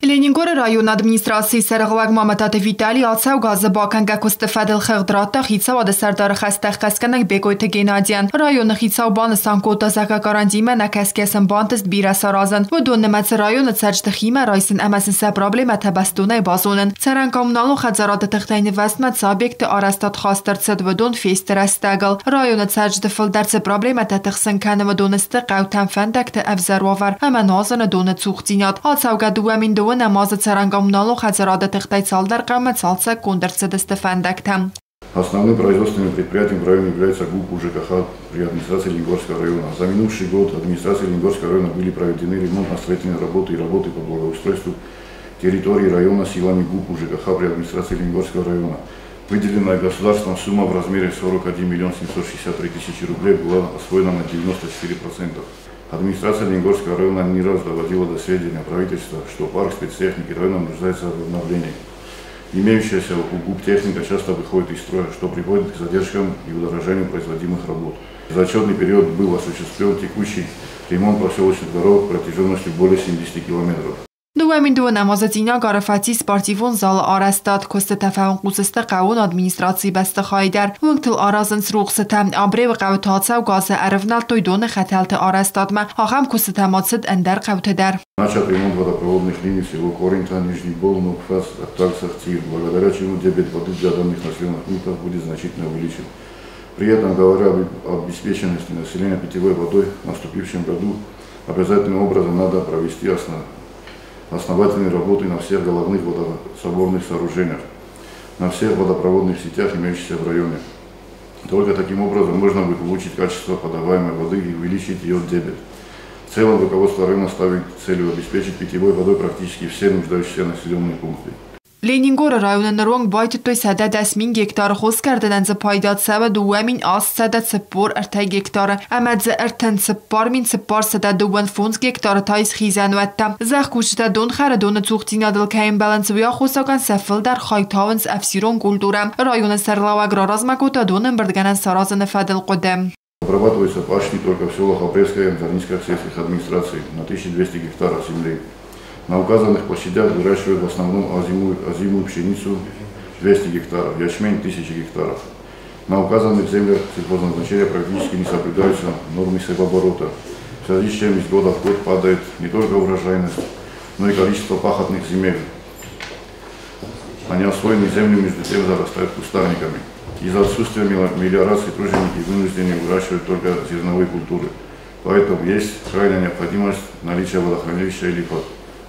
Ленингоры районы администрацийы сӕргълӕууӕг Мамытаты Виталий ацӕугӕ азы бакӕнгӕ куысты фӕдыл хыгъд радта хицауады сӕрдары хӕстӕ ӕххӕстгӕнӕг Бекъойты Геннадийӕн. Районы хицау банысан кодта, зӕгъгӕ, карантинмӕ нӕкӕсгӕ сын бантыст бирӕ саразын. Уыдон нымӕцы районы цӕрджыты химӕ райсын ӕмӕ сын сӕ проблемӕтӕ бӕстонӕй базонын. Цӕрӕн-коммуналон хӕдзарады тыхтӕй нывӕзтмӕ цы объектты арӕзтад хаст ӕрцыд, уыдон фесты рӕстӕгыл. Районы цӕрджыты фылдӕр цы проблемӕтӕ тыхсын кӕны, уыдон сты хъӕутӕм фӕндӕгты ӕвзӕр уавӕр ӕмӕ нуазыны доны цухдзинад. Ацӕугӕ 2009 азы цӕрӕн-коммуналон хӕдзарады тыхтӕй цалдӕр хъӕумӕ цалцӕггонд ӕрцыдысты фӕндӕгтӕ. Основным производственным предприятием в районе является ГУП УЖКХ при администрации Ленингорского района. За минувший год администрацией Ленингорского района были проведены ремонтно-строительные работы и работы по благоустройству территории района силами ГУП УЖКХ при администрации Ленингорского района. Выделенная государством сумма в размере 41 миллион 763 тысячи рублей была освоена на 94%. Администрация Ленингорского района не раз доводила до сведения правительства, что парк спецтехники района нуждается в обновлении. Имеющаяся у ГУП техника часто выходит из строя, что приводит к задержкам и удорожанию производимых работ. За отчетный период был осуществлен текущий ремонт проселочных дорог протяженностью более 70 километров. 2009 азы Цъинагары фӕци спортивон залы арӕзтад, куыстытӕ фӕуынхъус сты хъӕууон администрацийы бӕстыхайы дӕр. Уынгтыл аразынц рухсытӕ. Абревы хъӕуы та ацӕугӕ азы ӕрывнӕлдтой доны хӕтӕлты арӕзтадмӕ. Ахӕм куыстытӕ ма цыд ӕндӕр хъӕуты дӕр. Начат ремонт водопроводных линий село Коринта, Нижний Бол, Ногфас, Таксах, Цир, благодаря чему дебет воды для данных населенных пунктов будет значительно увеличен. При этом, говоря об обеспеченности населения питьевой водой в наступившем году, обязательным образом надо провести основательные работы на всех головных водособорных сооружениях, на всех водопроводных сетях, имеющихся в районе. Только таким образом можно будет улучшить качество подаваемой воды и увеличить ее дебет. В целом руководство района ставит целью обеспечить питьевой водой практически все нуждающиеся населенные пункты. Ленингоры районы ныронг байтыдтой 110 000 гектары, хоскӕрдынӕн дзы пайда цӕуы 2843 гектары ӕмӕ дзы 34 435 гектары та ис хизӕнуӕттӕ. Зӕхкусджытӕ донхӕры доны цухдзинадыл кӕй ӕмбӕлынц, уый аххосагӕн сӕ фылдӕр хай тауынц ӕфсирон культурӕ. Районы сӕргълӕууӕг раразмӕ кодта донӕмбырдгӕнӕн саразыны фӕдыл хъуыды. Обрабатываются пашни только в селах Апрельская и Амдзарнийская сельских администраций на 1200 гектаров земли. На указанных площадях выращивают в основном озимую пшеницу 200 гектаров, ячмень 1000 гектаров. На указанных землях сельхозназначения практически не соблюдаются нормы севооборота, в связи с чем из года в год падает не только урожайность, но и количество пахотных земель. А неосвоенные земли между тем зарастают кустарниками. Из-за отсутствия мелиорации труженики вынуждены выращивать только зерновые культуры. Поэтому есть крайняя необходимость наличия водохранилища или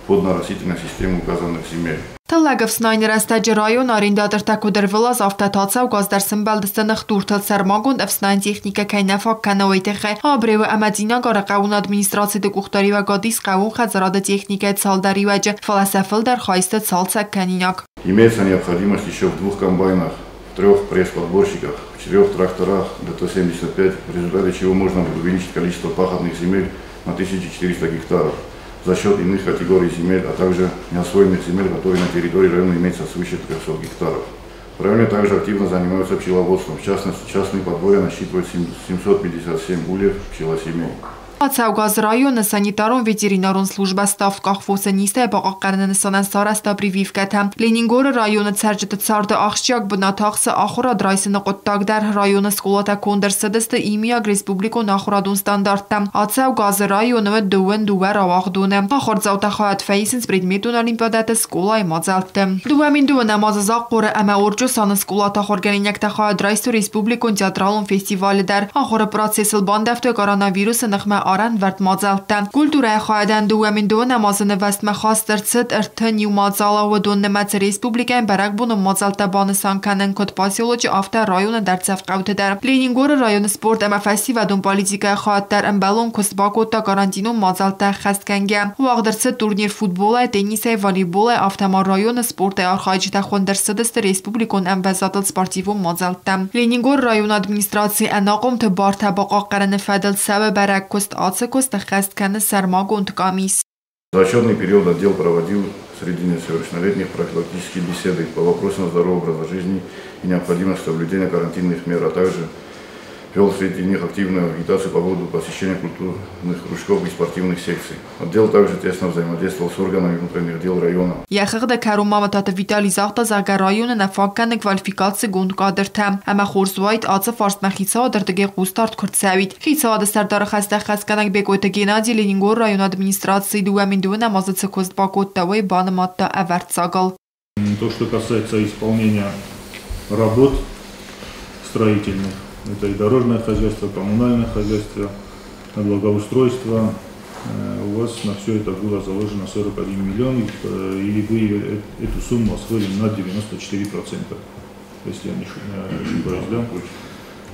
водно-оросительной системы указанных земель. Тыллӕг ӕфснайыны рӕстӕджы районы арендатортӕ куыд ӕрвылаз, афтӕ та ацӕугӕ аз дӕр сӕмбӕлдысты ныхдуртыл, сӕрмагонд ӕфснайӕн техникӕ кӕй нӕ фаг кӕны, уый тыххӕй. Абреуы ӕмӕ Цъинагары хъӕууон администрациты къухдариуӕгад ис хъӕууон хӕдзарады техникӕйы цалдӕр иуӕджы, фӕлӕ сӕ фылдӕр хай сты цалцӕг кӕнинаг. Имеется необходимость еще в двух комбайнах, в трех пресс-подборщиках, в четырех тракторах ДТ-75, в результате чего можно будет увеличить количество пахотных земель на 1400 гектаров за счет иных категорий земель, а также неосвоенных земель, которые на территории района имеются свыше 300 гектаров. В районе также активно занимаются пчеловодством. В частности, частные подворья насчитывают 757 ульев пчелосемей. Ацӕугӕ аз районы санитарон-ветеринарон службӕ ставдкъах фосы низтӕй бахъахъхъӕныны нысанӕн сарӕзта прививкӕтӕ. Ленингоры районы цӕрджыты царды ахсджиаг бынат ахсы ахуырад райсыны хъуыддаг дӕр. Районы скъолатӕ конд ӕрцыдысты иумиаг республикон ахуырадон стандарттӕм. Ацӕугӕ азы районы уыд 22 рауагъдоны. Ахуырдзаутӕ хайад фӕисынц предметон олимпиадӕты, скъолайы мадзӕлтты. 2009 азы Захъхъоры ӕмӕ Орчъосаны скъолаты ахуыргӕнинӕгтӕ хайад райстой республикон театралон фестивалы дӕр. Ахуыры процессыл бандӕвтой коронавирусы ныхмӕ арӕнвӕрд мадзӕлттӕ. Культурӕйы хайадӕн 2009 азы нывӕзтмӕ хаст ӕрцыд 31 мадзалы, уыдон нымӕцы республикӕйы бӕрӕгбоны мадзӕлттӕ банысан кӕнын куыд поселочы, афтӕ районы дӕрддзӕф хъӕуты дӕр. Ленингоры районы спорт ӕмӕ фӕсивӕдон политикӕйы хайад дӕр ӕмбӕлон куыст бакодта карантинон мадзӕлттӕ ӕххӕстгӕнгӕ. Уагъд ӕрцыд турнир футболӕй, теннисӕй, волейболӕй, афтӕ ма районы спортӕй архайджытӕ хуынд ӕрцыдысты республикон ӕмвӕзадыл спортивон мадзӕлттӕм. Ленингоры районы администрацийы ӕнахъомты бартӕ бахъахъхъӕныны фӕдыл цӕуы бӕрӕг куыст. Ацы куыст ӕххӕст кӕны сӕрмагонд къамис. За отчетный период отдел проводил среди несовершеннолетних профилактические беседы по вопросам здорового образа жизни и необходимости соблюдения карантинных мер, а также Вел среди них активную агитацию по поводу посещения культурных кружков и спортивных секций. Отдел также тесно взаимодействовал с органами внутренних дел района. Йӕ хыгъды кӕрон ма Мамытаты Витали загъта, зӕгъгӕ, районы нӕ фаг кӕны квалификацигонд кадртӕ ӕмӕ хорз уаид, ацы фарстмӕ хицауады рдыгӕй хъусдард куы рцӕуид. Хицауады сӕрдары хӕстӕ ӕххӕстгӕнӕг Бекъойты Геннади Ленингоры районы администрацийы 2002 азы цы куыст бакодта, уый банымадта ӕвӕрццагыл. То, что касается исполнения работ строительных, это и дорожное хозяйство, коммунальное хозяйство, благоустройство. У вас на все это было заложено 41 миллион, и вы эту сумму освоили на 94%, если я не ошибаюсь, да?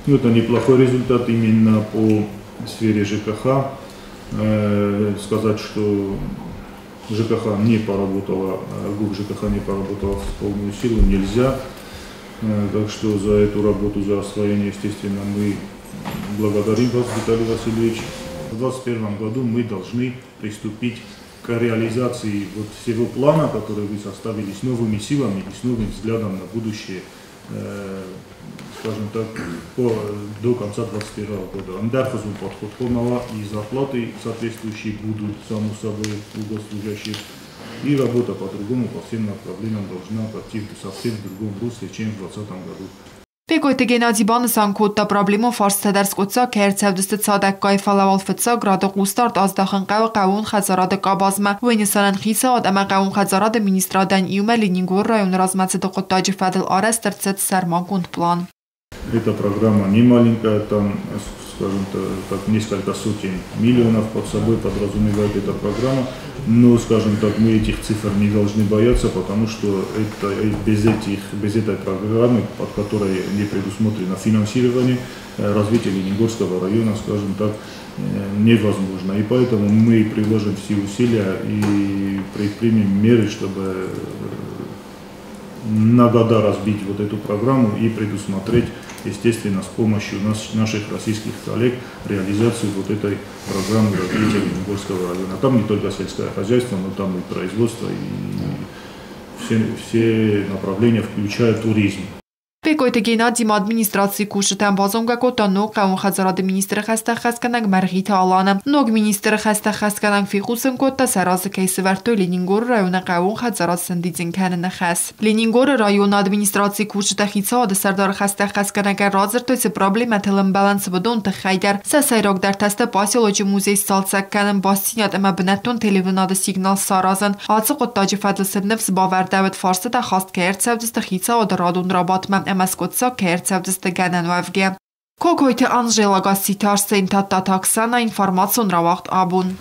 Ну, это неплохой результат именно по сфере ЖКХ. Сказать, что ЖКХ не поработала, ГУП ЖКХ не поработала в полную силу, нельзя. Так что за эту работу, за освоение, естественно, мы благодарим вас, Виталий Васильевич. В 2021 году мы должны приступить к реализации вот всего плана, который вы составили, с новыми силами и с новым взглядом на будущее, скажем так, до конца 2021 года. Андерхазун подход полного и зарплаты соответствующие будут, само собой, у госслужащих. И работа по-другому, по всем направлениям должна пойти в совсем другом русле, чем в 2020 году. Бекъойты Геннади банысан кодта, проблемон фарстытӕ дӕр скъуыддзаг кӕй ӕрцӕудзысты цадӕггай, фӕлӕ уал фыццаг рады хъусдард аздахын хъӕуы хъӕууон хӕдзарады къабазмӕ. Уый нысанӕн хицауад ӕмӕ хъӕууон хӕдзарады министрадӕн иумӕ Ленингоры районы размӕцыды хъуыддаджы фӕдыл арӕзт ӕрцыд сӕрмагонд план. Эта программа не маленькая, там, скажем так, несколько сотен миллионов под собой подразумевает эта программа. Но, скажем так, мы этих цифр не должны бояться, потому что это, без этой программы, под которой не предусмотрено финансирование, развитие Ленингорского района, скажем так, невозможно. И поэтому мы приложим все усилия и предпримем меры, чтобы на года разбить вот эту программу и предусмотреть, естественно, с помощью наших российских коллег реализацию вот этой программы развития Ленингорского района. Там не только сельское хозяйство, но там и производство, и все направления, включая туризм. Бекъойты Геннади ма администрацийы кусджытӕн базонгӕ кодта ног хъӕууон хӕдзарады министры хӕстӕ ӕххӕстгӕнӕг Мӕргъиты Аланы. Ног министры хӕстӕ ӕххӕстгӕнӕг фехъусын кодта, сӕ разы кӕй сӕвӕрдтой Ленингоры районы хъӕууон хӕдзарад сӕндидзын кӕныны хӕс. Ленингоры районы администрацийы кусджытӕ хицауады сӕрдары хӕстӕ ӕххӕстгӕнӕгӕн радзырдтой, цы проблемӕтыл ӕмбӕлынц, уыдон тыххӕй дӕр. Сӕ сӕйрагдӕртӕ сты поселочы музей сцалцӕг кӕнын, бастдзинад ӕмӕ бынӕттон телеуынынады сигнал саразын. Ацы хъуыддаджы фӕдыл сын ныфс бавӕрдӕуыд, фарстытӕ хаст кӕй ӕрцӕудзысты хицауады радон рабадтмӕ ӕмӕ скъуыддзаг кӕй ӕрцӕудзысты гӕнӕнуӕвгӕ. Кокойты Анжела, Гасситы Арсен, Тадтаты Оксана, информацион рауагъд «Абон».